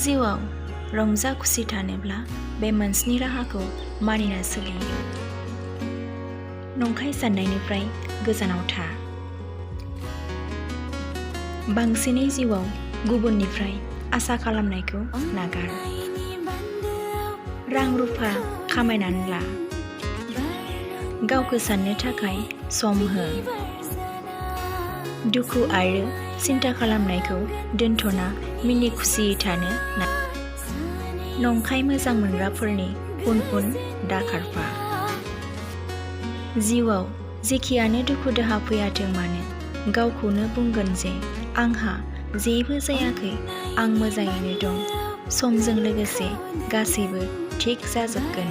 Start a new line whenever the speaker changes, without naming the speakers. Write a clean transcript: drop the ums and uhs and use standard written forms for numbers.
जिउआव रंजा खुसि थानोब्ला बे मोनस्नि राहाखौ मानिना सोलियो। नंखाय साननायनिफ्राय गोजानाव था। बांसिनै जिउआव गुबुननिफ्राय आसा खालामनायखौ नागार। रां रुफा खामायनानै ला। गावखौ साननो थाखाय सम हो। दुखु आरो सिन्था खालामनायखौ दोनथ'ना मिनि खुसियै थानो नाजा। नंखाय मोजां मोनग्राफोरनि उन उन दाखारफा। जिउआव जेखियानो दुखु दाहा फैयाथों मानो गावखौनो बुंगोन जे आंहा जेबो जायाखै, आं मोजाङैनो दं, समजों लोगोसे गासैबो थिग जाजोबगोन।